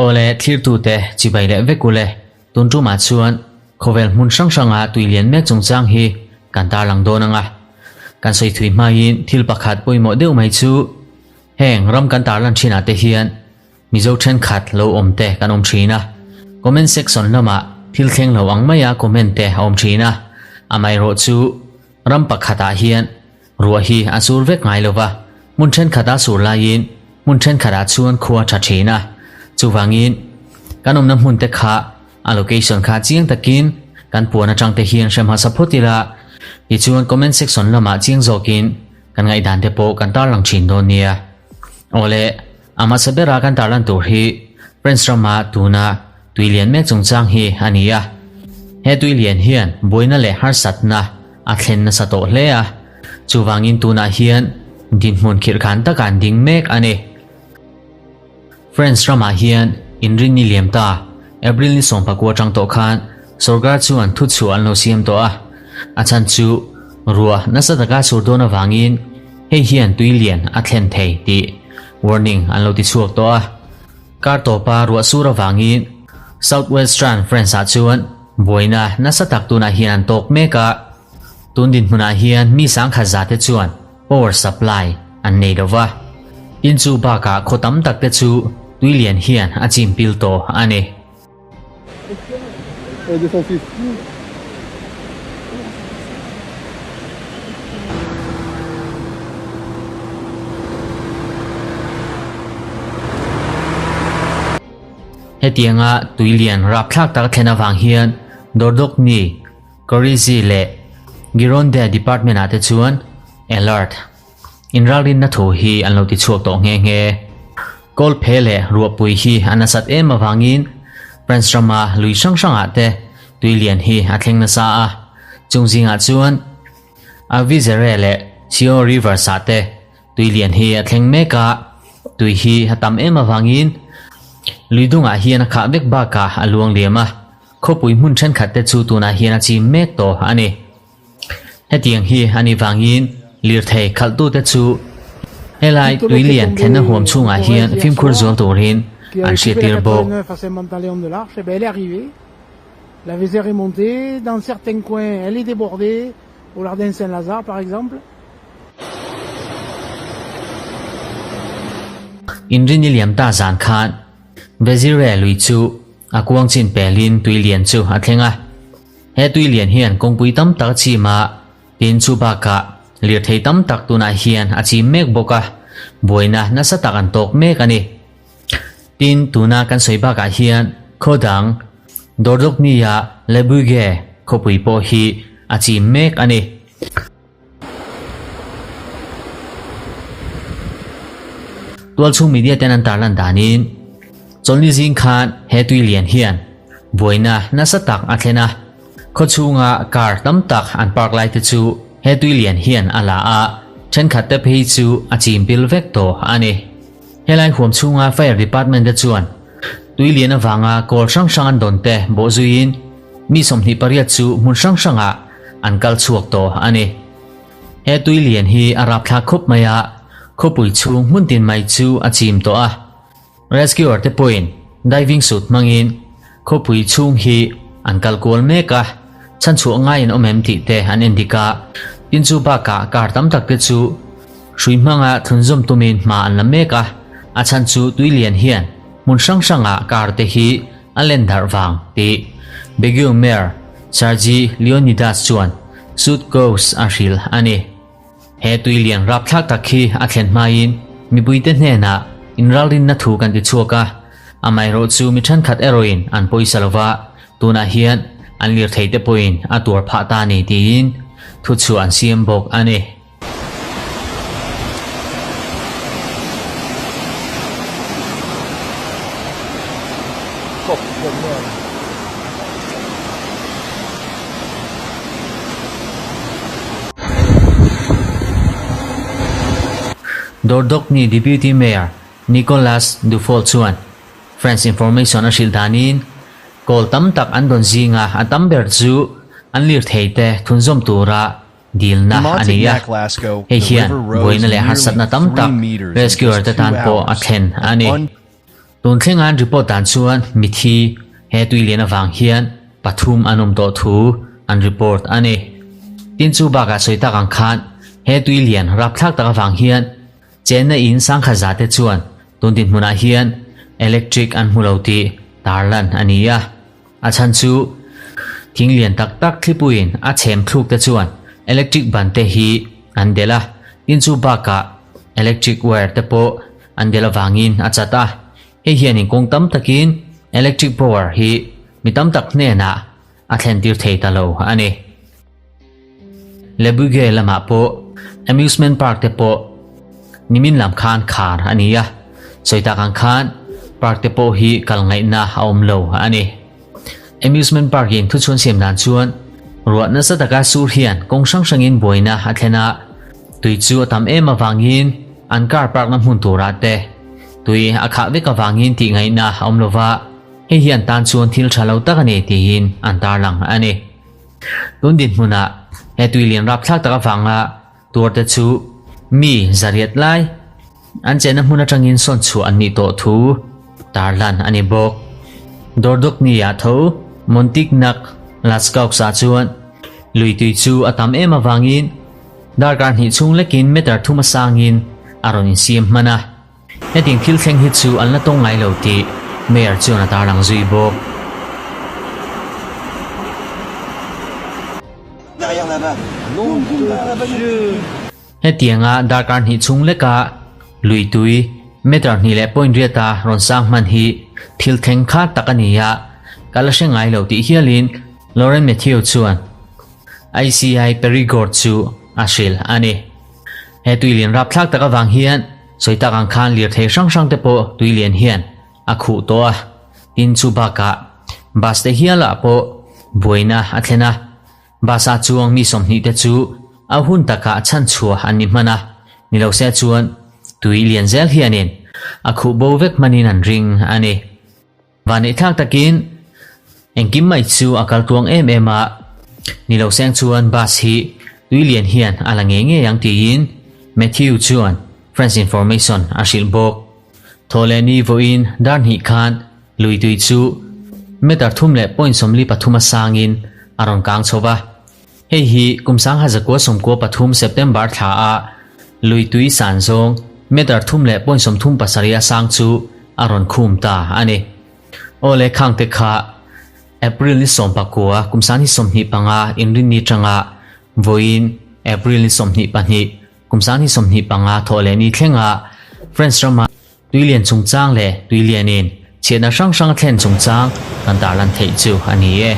Awle thlirtute chibai leh vek ule, tun tumah chuan khawvel hmun hrang hranga tui lian mek chungchang hi kan tarlang dawn ang a. Kan sawi thui hmain thil pakhat pawimawh deuh mai chu heng ram kan tarlan thinah te hian Mizo thenkhat lo awm te kan awm thin a, comment section lamah thil thleng lo ang maia comment te a awm thin a, amaherawh chu ram pakhatah hian ruah hi a sur vek ngai lova, hmun thenkhat a sur laiin hmun thenkhatah chuan khua tha thin a, chuvangin kan awmna hmun te kha a location kha chiang takin kan puan atang te hian hrem hmasa phawt ila, tichuan comment section lamah chiang zawkin kan ngaihdan te pawh kan tarlang thin dawn nia. Awle. A hmasa bera kan tarlan tur hi France rama tuna tui lian mek chungchang hi a ni a. He tui lian hian buaina leh harsatna a thlen nasa tawh hle a, chuvangin tunah hian dinhmun khirhkhan taka an ding mek a ni. France ramah hian inrinni liam ta April ni sawmpakua atang tawh khan sorkar chuan thuchhuah an lo siam tawh a, a chhan chu ruah nasa taka sur dawn avangin Hei hian tui lian a thlen thei tih warning an lo ti chhuak tawh a. Kar tawpa ruah sur avangin South Western France ah chuan buaina nasa tak tunah hian an tawk mek a. Tun dinhmunah hian mi sangkhat za te chuan power supply an nei lo va. Tin chu bakah khaw tam tak te chu tui lian hian a chim pil tawh a ni. Hetianga tui lian rapthlak tak thlen avang hian Dordogne, Corrèze leh Gironde department ah te chuan alert Inralrinna thu hi an lo ti chhuak tawh nghe nghe. Kawlphe leh ruahpui hi a nasat em avangin France rama lui hrang hrangah te tui lian hi a thleng nasa a. Chung zingah chuan Avizere leh Chio Rivers ah te tui lian hi a thleng mek a, tui hi a tam em avangin lui dungah hian a khah vek bakah a luang liam a, khawpui hmun thenkhat te chu tunah hian a chim mek tawh a ni. Hetiang hi a nih vangin lirthei khalhtute chu helai tui lian thlenna huam chhungah hian fimkhur zual turin an hriattir bawk. Inrini liam ta zan khan Vezire lui chu a kuang chin pelin tui lian chu a thleng a. He tui lian hian kawngpui tam tak a chim a, tin chu bakah lirthei tam tak tunah hian a chim mek bawk a, buaina nasa tak an tawk mek a ni. Tin, tuna kan sawi bakah hian khaw dang Dordoknia Lebuge khawpui pawh hi a chim mek a ni. Tualchhung media ten an tarlan danin chawlhni zing khan he tui lian hian buaina nasa tak a thlen a, khaw chhunga car tam tak an park lai te chu he tui lian hian a la a, thenkhat te phei chu a chim pil vek tawh a ni. Helai huam chhunga Fire Department te chuan tui lian avanga kawl hrang hrang an dawn te bawh zuiin mi 28 chu hmun hrang hrangah an kal chhuak tawh a ni. He tui lian hi a rapthlak khawp mai a, khawpui chhung hmun tin mai chu a chim tawh a. Rescuer te pawhin diving suit hmangin khawpui chhung hi an kal kual mek a, chhanchhuah ngaiin awm em tih te an endik a. Tin chu bakah car tam tak te chu hrui hmanga thlunzawm tumin hma an la mek a, a chhan chu tui lian hian hmun hrang hrangah car te hi a len darh vang tih Baguio Mayor Sergi Leonidas chuan Sud Coast a hrilh a ni. He tui lian rapthlak tak hi a thlen hmain mipuite hnenah inralrinna thu kan ti chhuak a, amaherawh chu mi thenkhat erawhin an pawisa lova, tunah hian an lirtheite pawhin a tuar phah ta ni tiin thuchhuah an siam bawk a ni. Dordokni Deputy Mayor Nicolas Dufault chuan France Information a hrilh danin call tam tak an dawn zinga a tam ber chu an lirtheite thunzawm tura. dilna a ni a, hei hian buaina leh harsatna tam tak rescuer te tan pawh a thlen a ni. Tun thlenga an report dan chuan mithi he tui lian avang hian pathum an awm tawh thu an report a ni. Tin chu bakah sawi tak ang khan he tui lian rapthlak tak avang hian chenna in sangkhat za te chuan tun dinhmunah hian electric an hmu lo tih tarlan a ni a. A chhan chu thing lian tak tak thlipuiin a chhem thluk te chuan electric ban te hi an delh a, tin chu bakah electric wire te pawh an delh avangin a chat a. Hei hianin kawng tam takin electric power hi mi tam tak hnenah a thlen tir thei ta lo a ni. Lebuge lamah pawh amusement park te pawh nimin lam khan khar a ni a, sawi tak ang khan park te pawh hi kal ngaihna a awm lo a ni. Amusement park in thuchhuan siam dan chuan ruah nasa taka sur hian kawng hrang hrangin buaina a thlen a, tui chu a tam em avangin an car park na hmun turah te tui a khah vek avangin tih ngaihna a awm lova, hei hi an tan chuan thil tha lo tak a ni tiin an tarlang a ni. Tun dinhmunah he tui lian rapthlak tak avanga tuarte chu mi zariat lai an chenna hmun atangin sawn chhuah an nih tawh thu tarlan a ni bawk. Dawrdawkni-ah tho Montignac Lascaux-ah chuan lui tui chu a tam em avangin darkar hnih chhung lekin meter thum a sangin a rawn insiam hman a. Hetiang thil thleng hi chu an la tawng ngai lo tih Mayor chuan a tarlang zui bawk. Hetianga darkar hnih chhung leka lui tui meter hnih leh point riata rawn sang hman hi thil thleng kha tak a ni a, ka la hre ngai lo tih hialin Laurent Mathieu chuan ICI Perigord chu a hrilh a ni. He tuilian rapthlak tak avang hian sawi tak ang khan lirthei hrang hrang te pawh tuilian hian a khuh tawh a, tin chu bakah bus te hialah pawh buaina a thlen a, bus ah chuang mi 20 te chu a hun takah chhanchhuah an ni hman a, ni lo se chuan tui lian zel hianin a khuh bo vek hmanin an ring a ni. Vaneihthlak takin engkim mai chu a kal tuang em em a, ni lo seng chuan bus hi tui lian hian a la ngei ngei ang tiin Matthew chuan France Information a hrilh bawk. Thawhlehni vawiin dar hnih khan lui tui chu meter thum leh point 43 a sangin a rawn kang chho va. Hei hi kum 1993 September thla a lui tui san zawng meter thum leh point 37 a sang chu a rawn khum ta a ni. Aw le khang te kha April ni 19 kum 2025 inrinni tanga vawiin April ni 22 kum 2025 thawh leh ni thlenga France rama tuilian chungchang leh tuilianin chhiatna hrang hrang a thlen chungchang kan tarlan theih chu a ni e.